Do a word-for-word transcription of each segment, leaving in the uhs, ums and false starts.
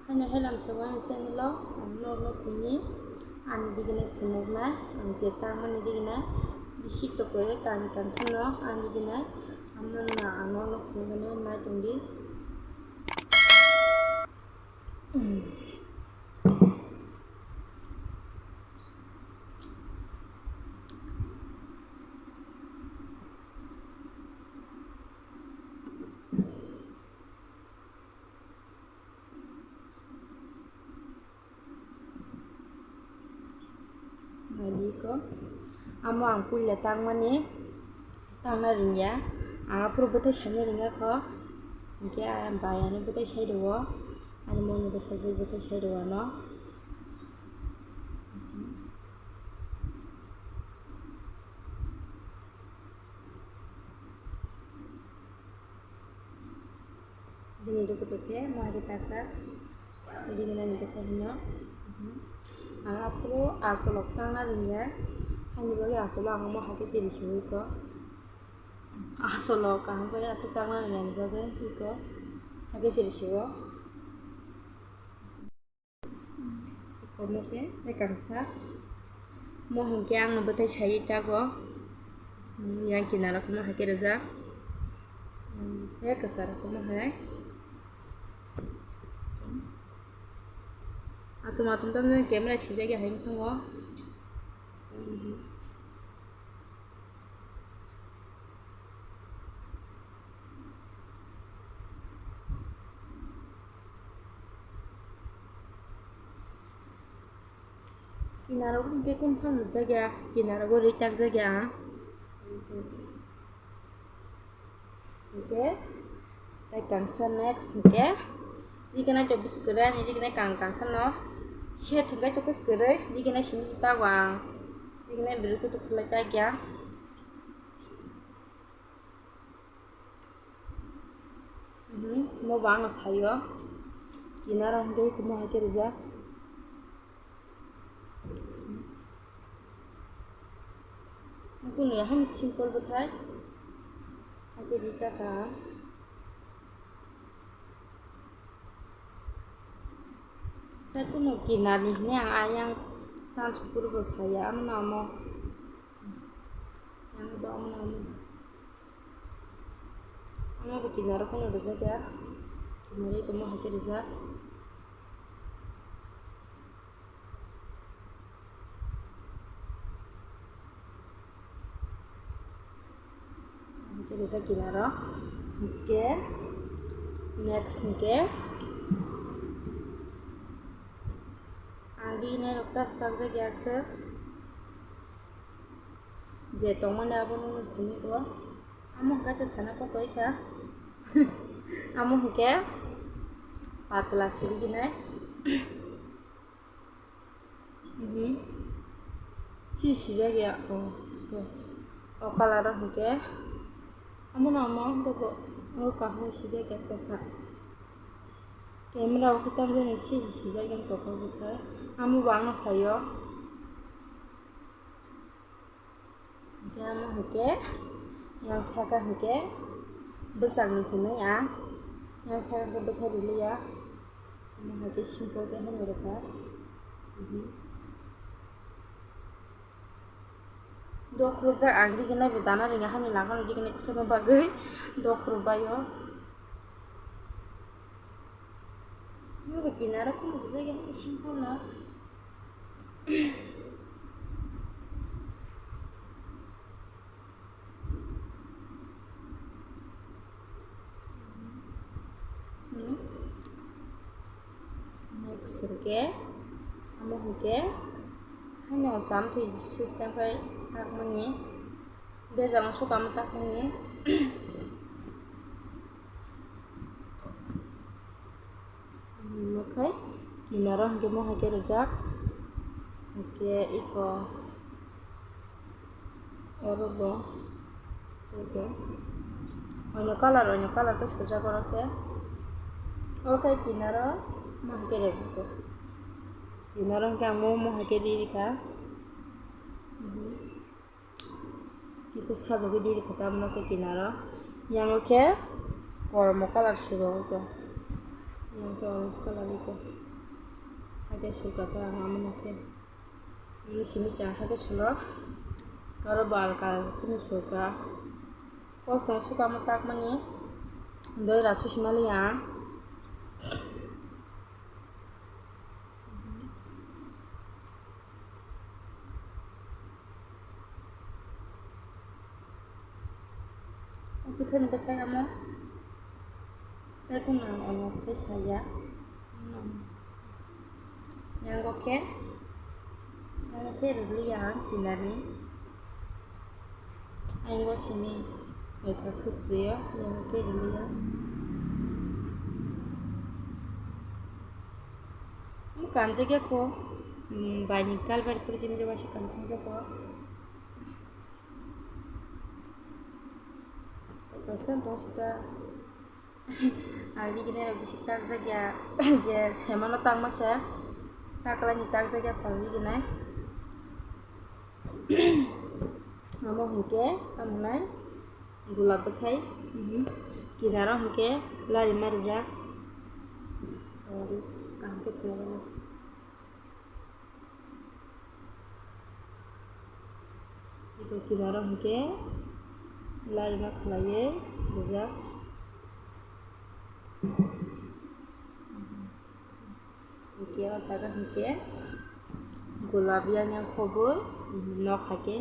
Haino helam se wani channel o ang norok no tini ani digini phunuknai, ang je tangmani digini bisi to kwrwi kang kang phano ani digini ang norok no phunuknai, nai tongdi. Naidi ko. Amo ang puila tangmani, tangna ringya. Ang aphuru bwthai saina ringya kho. Hinkhe ang bai ano bwthai sai rwo. Ani moni bwsajwk bwthai sai rwo ano. Bini duku tokhe mo hai khe taksa. Bini nani khe hino. Ang aphuru asolok tangna ringya. Ani bagwi asolo ang mo hai khe chiri siwi ko. Asolok ang bai aswk tangna ringya ni bagwi iko. Hai khe chiri siwo. Komo khe ekangsa. Mo hinkhe ang no bwthai sai tago. Hmm, yang kinaro khe mo hai khe rijak. Hmm, he kwcharo khe mo hai. Atum atum tamjani camera sijak ya hai wngkha o. Hmm. Kinaro hwnkhe confirm rwjak ya, kinaro bo rijak jak ya. Hwnkhe, tai kangsa next hwnkhe, digini to bwswk kwrwi ani digini kang kang kheno, set hwnkhe to bwswk kwrwi, digini simi se tago ang, digini bwrwi kutuk khwlai tak ya. Mhm, mo bo ano sayo. Kinaro hwnkhe kumo hai khe rijak. Kunu ya hani simple bwthai. Hai khe rijak ang. Tai kunu kinarni hwnwi ang ayang tan sukuru bo saya, amo no amo. Yang do amo no amo. Amo bo kinaro kunu rijak ya. Kinaro iko mo hai khe rijak. Hai khe rijak kinaro. Hwnkhe next hwnkhe ang bini rok tas tak jak ya aswk. Je tongmani abono phunukgo. Amo hwnkhe to sana kok koi kha. Amo hwnkhe patla siriginai. Mhm. Si sijak ya, oh, to. O color o hwnkhe. Amo no amo dogo. O kaham sijak ya tokha. Camera o khe tamjani si sijak ya tokha bwthai. Amo bo ano sayo. Hwnkhe amo hwnkhe yang saka hwnkhe bwsakni hwnwi ang yang saka hwnkhe bwthai rwliya. Amo hwnkhe simple khe hwnwi rwkha. Mhm. Dokhorokjak ang digini bo dana ringya hani langmano digini khema bagwi dokhorok baio. Amo bo kinaro kunu rijak ya simple no. Next hwnkhe, amo hwnkhe, haino samtwi system khai takmani, bejalo sukamo takmani. Omo khai kinaro hwnkhe mo hai khe rijak. Hwnkhe iko oro bo, iko oino color, oino color khe sujak oro khe. Oro khai kinaro mo hai khe rijak. Kinaro hwnkhe ang mo, mo hai khe ri rikha. Kisa sajagwi diri khe tamno khe kinaro. Yango khe kormo colour sujagwi tong. Yang khe orange colour iko. Haikhe sulka khe ang amo nokhe. Ini simi se ang haikhe sulo. Aro bal kal kunu sulka. Kosto suka mo tak mani. Doi rasu simali ang. Bwthai ni bwthai amo. Tei kung ang omo khe saya. Yango khe, yango khe rwliya ang kinar ni. Yango simi ekha khukjio, yango khe rwliya. Omo kanjak ya kho, hmm, baini kalbari phuru simi jeba se kankhung jokho. Kaisa dosta. Ang riginai rok bisi takjak ya, je semano tangma se, taklai ni takjak ya phal riginai. Amo hinkhe, tamo nai gulab bwthai, kinaro hinkhe lari ma rijak. Kaham khe tongwi. Iko kinaro hinkhe lari ma khlaiwi rijak. Hinkhe o jaga hinkhe gulab yang yang khobwi nok haikhe.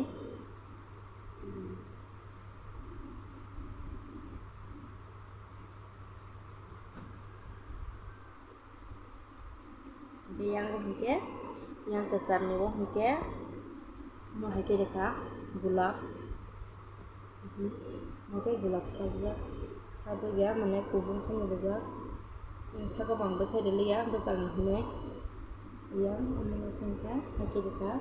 Hinkhe yang bo hinkhe, yang kwchar ni bo hinkhe, mo hai khe rwkha gulab. Mo khe gulab sarjak, sarjak ya, mane kubun khe rijak. Saka bo ang bwthai rwliya, bwsakni hinwi yang, omo khe hinkhe hai khe rwkha.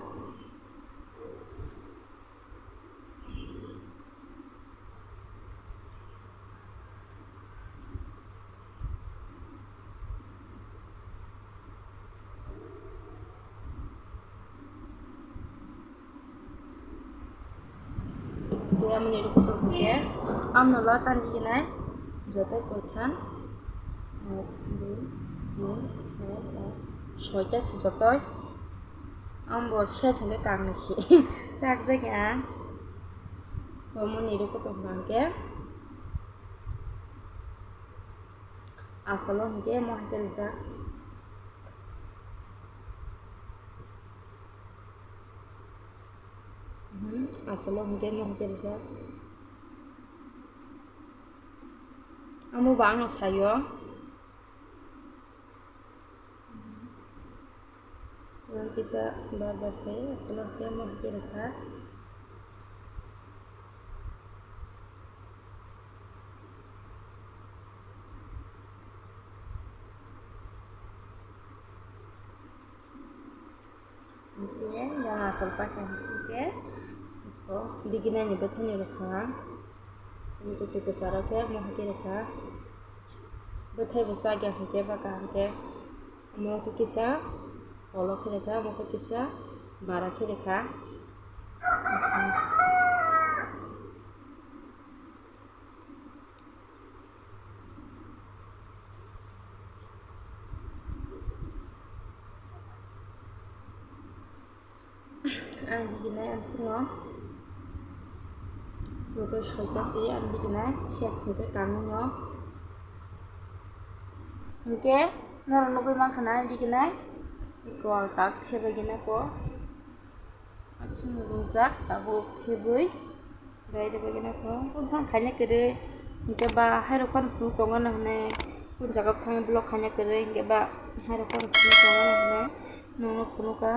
Khe amoni rw kutung khe, amno last ani gwnai joto koithan, ek, dui, tin, char, pach, soita se jotoi. Ambo set hwnkhe kangni se takjak ya. Omo ni rw kutung hwnkhe. Asolo hwnkhe mo hai khe rijak. Mhm, asolo hwnkhe mo hai khe rijak. Amo bo ano sayo. Yang kisa bar bar khe, asolo khe mo hwnkhe rwkha. Hwnkhe yang asol pakha hwnkhe iko riginai ni bwthai ni rwkha. Kutu kwcharo khe mo hai khe rwkha. Bwthai bo chak ya hwnkhe bwkha hwnkhe omo khe kisa olo khe rwkha, omo khe kisa bara khe rwkha. Ang riginai amsukno. Joto soita se ang riginai, siyat hwnkhe kanwi no. Hwnkhe norok nugwi mankha na ang riginai. Iko ang tak thebai gina ko. Aswk rwjak tabuk thebwi. Dai rwbaigwna kho, phone khaina kwrwi. Hinkhe ba hairok phano phunuk tongo hwnwi, kunu jaga thangwi vlog khaina kwrwi, hinkhe ba hairok phano phunuk tongo hwnwi nokno phunukha.